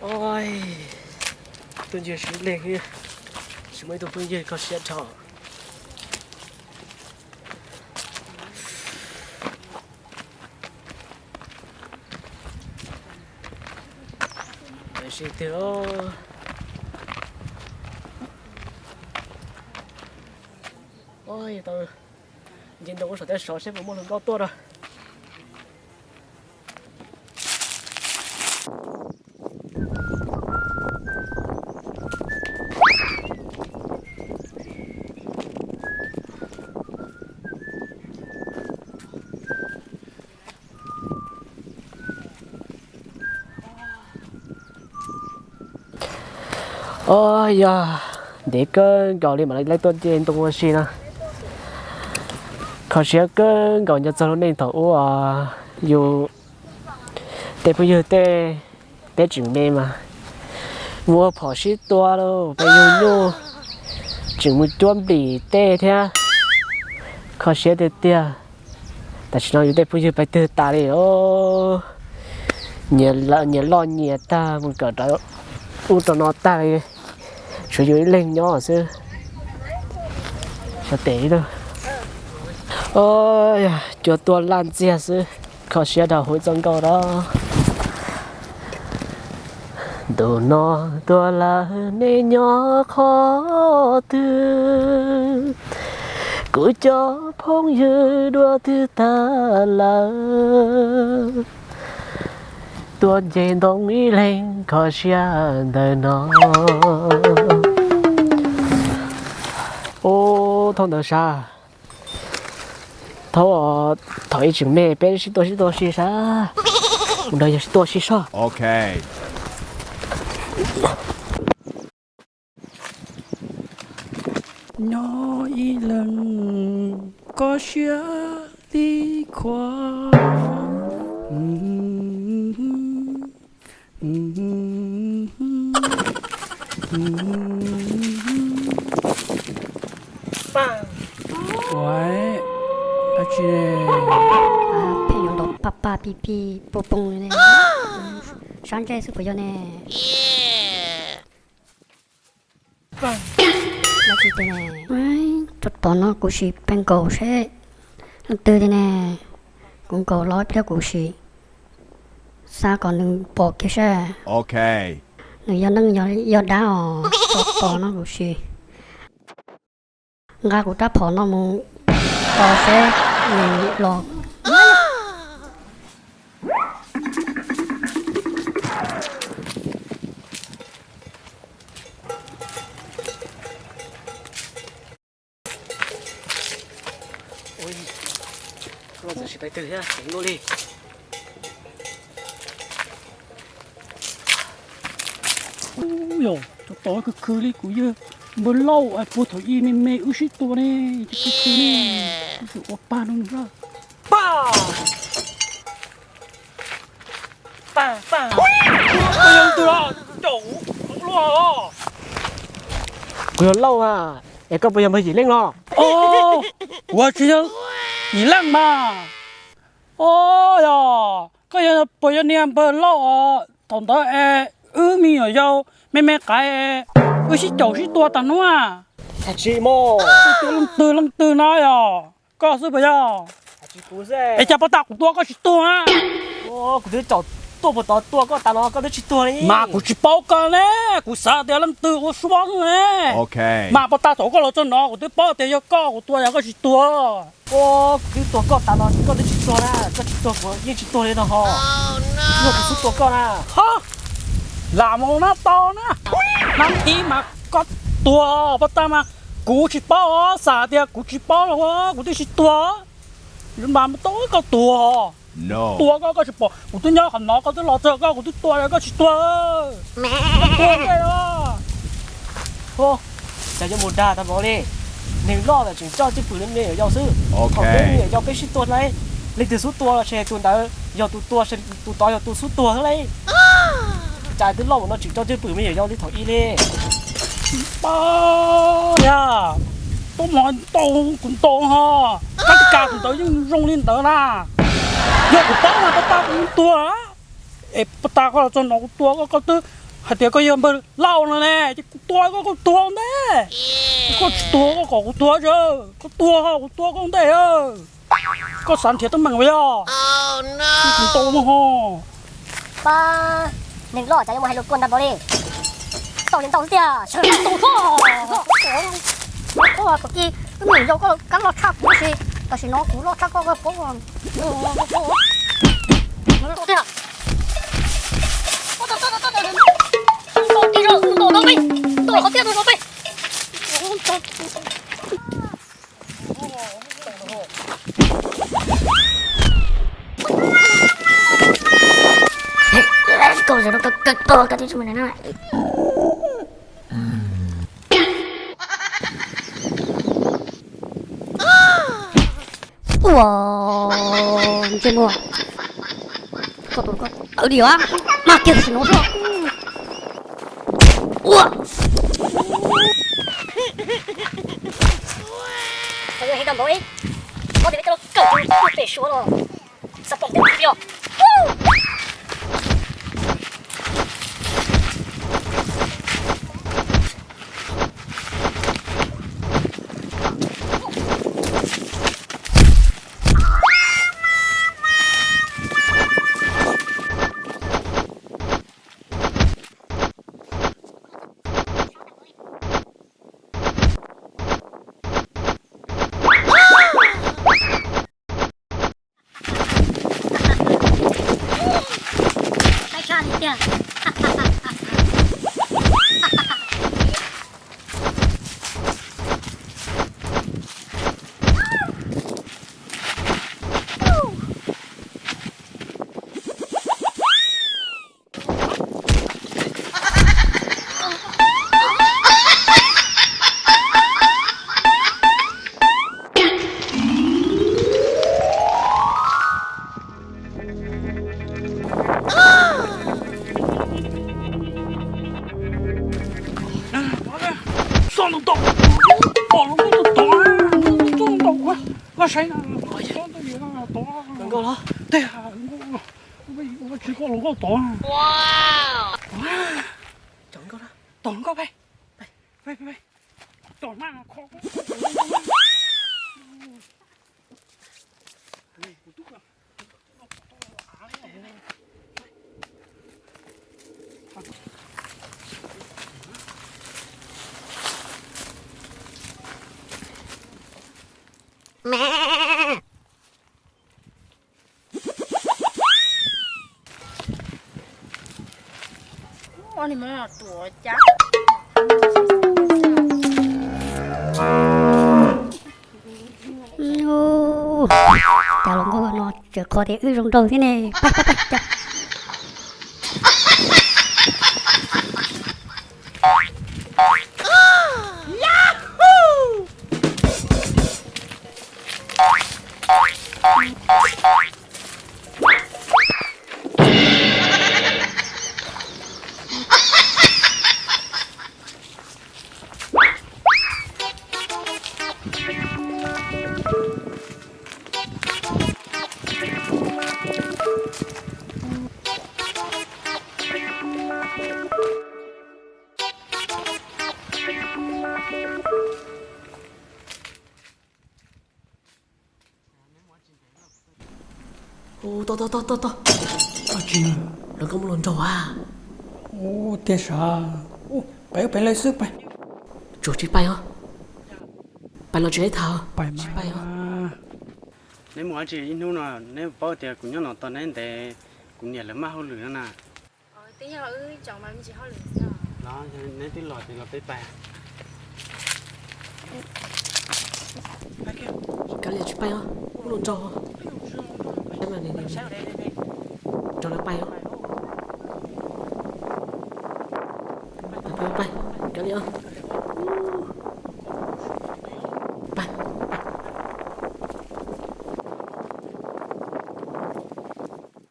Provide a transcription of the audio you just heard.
Oj, tuaj ncig sib leeg, tsis muaj ib tug phooj ywg, kho siab dhau. Sib twg os. Oj, tau nce ntoo ua saum tej saud seb puas muaj hluas nkauj tuaj rau. Oj, yog ntev kawg nkaus li mam li tuaj nce ntoo ua si no. Kho siab kawg nkaus nco txog lub neej thaum ub os, yus tej phooj ywg tej teb tseem me mas mus ua phom sib tua lauj, peb yug nyuj tseem mus cuab nplim tej thiab. Kho siab tiag tiag. Tam sim no yus tej phooj ywg pais twg tas li os. Nyias loj nyias tag mus kawm rau ub rau no tag li, tshuav yus ib leeg nyob xwb. Xyov tes ib tug. Cua tuaj laj ntxiag xwb, kho siab rau huv txoj nkauj rau. Ntu no tuaj lawm nej nyob qhov twg? Kuv cov phooj ywg dua twg tag lawm? Tuaj nce ntoo ib leeg kho siab ntawm no. Ub, thaum ntawd sas, thaum, thaum ib tseem me peb sib tua sib tua si sas, mus nrog yawg sib tua si soj. Nyob ib leeg kho siab li khuav. Ua, dab tsi ne? Pheej yuav ntaus paj paj pij pij poj poog li ne. Sab ntsej xwb puas yog ne? Dab tsi tiag ne? Tsov tom no kuv sim pes nkaum seb leej twg tiag ne. Kuv nkaum los ib pliag kuv sim xav kom nws pom kiag seb nws yog neeg yog dab os. Tsov tom no kuv sim nqa kuv rab phom no mus tos seb nws los. Koj txawm tsis pais twg thiab, ceev luaj li. Ub, yog tsov tom khwv khwv li kuv yawg npawg Lauj puag thaum ub me me wb sib tua ne, khwv khwv ne, wb tsum ua pag rau nws lawm. Pag! Pag, pag! Koj yog leej twg los? Caum luaj os. Kuv yog Lauj a, es koj puas yog npawg Yim Leej los? Os, kuv tsis yog Yim Leej mas. Os, yog koj puas yog niag npawg Lauj os? Thaum ntawd es wb me nyuam yaus me me qaib, wb sib caum sib tua tag hnub. Leej twg leej twg no yog koj xwb puas yog? Es cas puag ta kuv tua koj tsis tuag? Kuv twb caum tuaj puag tod tua koj tas los koj twb tsis tuag li. Mas kuv tsis paub koj ne, kuv xav tias leej twg ua suab xwb ne. Mas puag ta thaum koj los txog no kuv twb paub tias yog koj, kuv tua yog koj tsis tuag. Kuv twb tua koj tas los koj twb tsis tuag na, koj tsis tuag kuv yeej tsis tuag li no ho. Yog kuv xub tua koj na. Lam mus na tau na, nab thib mas koj tuag puag ta mas kuv tsis paub, xav tias kuv tsis paub los kuv twb tsis tuag. Mas tau koj tuag, tua koj koj tsis pom, kuv twb nyob qhov no koj twb los txog koj kuv twb tua koj tsis tuag. Tuag ntej os. Cas yuav mus dag tag npaum li. Neeg loj lawm tseem coj cwj pwm li me nyuam yaus xwb. Thaum peb me nyuam yaus peb sib tuag hlais, leej twg xub tua los ces tus ntawd yog tus tua, tus tod yog tus xub tuag xwb li. Cas twb loj mus no tseem coj cwj pwm me nyuam yaus li thaum ub li. Pab yog, tuaj mus ntaus kuv ntaus ho, kab kas tus ntawd yeej zoo li ntawd na. Yog kuv paub mas puag ta kuv tuag, es puag ta koj los txog no kuv tua koj, koj twb Hais tias koj yog npawg Lauj no ne, ces kuv tua koj, koj tuag ntej. Koj tsis tuag koj kom kuv tuag tso, koj tuag kuv tua koj ntej. Koj xav nrhiav teeb meem yog kuv tau no ho. Pab neeg loj cas yuav mus hais lus kua nrag npaum li. Ntau li ntau xwb tiag, sawv ntau xwb. Ua kom ki, wb me nyuam yaus koj kab loj tshaj kuv si, tam sim no kuv loj tshaj koj, koj paub. Ntau tiag. Ntau tiag, ntau ntau peb, ntau qhov tiag ntau ntau peb. Koj zaum no koj kawg tuag koj twb tsis mus na. Ua, ntsej muag, koj tus koj tawv li os, maj kiag tam sim no xwb. Ua, qhov yog heev tau npaum li, koj tias peb coj los kawm pem suav los xav pom tus pib os. Qaib sab li tiag. Xoj ntau ntau, pom hluas nkauj tod, hluas nkauj tod, koj saib na, tod, tod, tod, tej, tsis koj hluas nkauj tod, tom nkauj peb, peb, peb, tom na, kho. Ua li mo tuav cas. Cas los nkauj no tseem qhuas tias wb zoo nraug thiab ne. Pab, pab, pab, cas. Ua, tau tau tau tau tau. Tsis, lawv koj muab luag nraug a. Ua, tiag sav. Pais pais lawv xwb pais. Tsuas tsis pais os. Pais los tsis ib tham, tsis pais os. Neb mus dab tsi ib hnub no, neb paub tias kuv nyob no tos neb ntev, kuv niam lawv maj hauj lwm no na. Neb twb los ces los peb pais. Kav liam tsis pais os, muab luag nraug. Tso lawv pais os. Pais pais, kav liam os.